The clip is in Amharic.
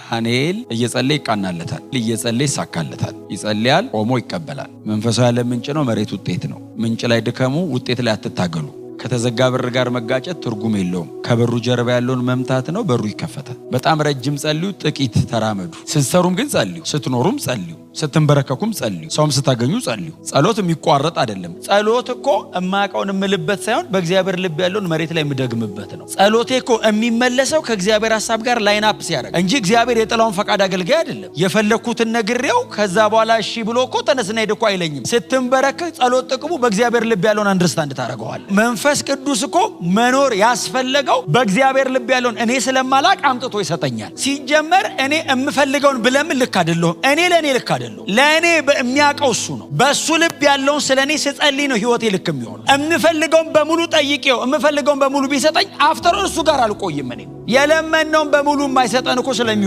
ዳንኤል እየጸለየ ይቃናለታል፣ እየጸለየ ይሳካለታል። ይጸልያል፣ ቆሞ ይቀበላል። መንፈሳዊ ዓለም ምንጭ ነው፣ መሬት ውጤት ነው። ምንጭ ላይ ድከሙ፣ ውጤት ላይ አትታገሉ። ከተዘጋ በር ጋር መጋጨት ትርጉም የለውም። ከበሩ ጀርባ ያለውን መምታት ነው፣ በሩ ይከፈታል። በጣም ረጅም ጸልዩ፣ ጥቂት ተራመዱ። ስትሰሩም ግን ጸልዩ፣ ስትኖሩም ጸልዩ፣ ስትንበረከኩም ጸልዩ፣ ሰውም ስታገኙ ጸልዩ። ጸሎት የሚቋረጥ አይደለም። ጸሎት እኮ እማቀውን የምልበት ሳይሆን በእግዚአብሔር ልብ ያለውን መሬት ላይ የምደግምበት ነው። ጸሎቴ እኮ የሚመለሰው ከእግዚአብሔር ሀሳብ ጋር line up ሲያደርግ እንጂ እግዚአብሔር የጥላውን ፈቃድ አገልጋይ አይደለም። የፈለግኩትን ነግሬው ከዛ በኋላ እሺ ብሎ እኮ ተነስና ሂድ እኮ አይለኝም። ስትንበረከክ ጸሎት ጥቅሙ በእግዚአብሔር ልብ ያለውን understand ታደርገዋል። መንፈስ ቅዱስ እኮ መኖር ያስፈለገው በእግዚአብሔር ልብ ያለውን እኔ ስለማላቅ አምጥቶ ይሰጠኛል። ሲጀመር እኔ የምፈልገውን ብለምን ልክ አይደለሁም። እኔ ለእኔ ልክ አይደለሁም። ለእኔ የሚያውቀው እሱ ነው። በእሱ ልብ ያለውን ስለ እኔ ስጸልይ ነው ህይወቴ ልክ የሚሆነው። የምፈልገውን በሙሉ ጠይቄው የምፈልገውን በሙሉ ቢሰጠኝ after እሱ ጋር አልቆይም። እኔ የለመነውን በሙሉ የማይሰጠን እኮ ስለሚ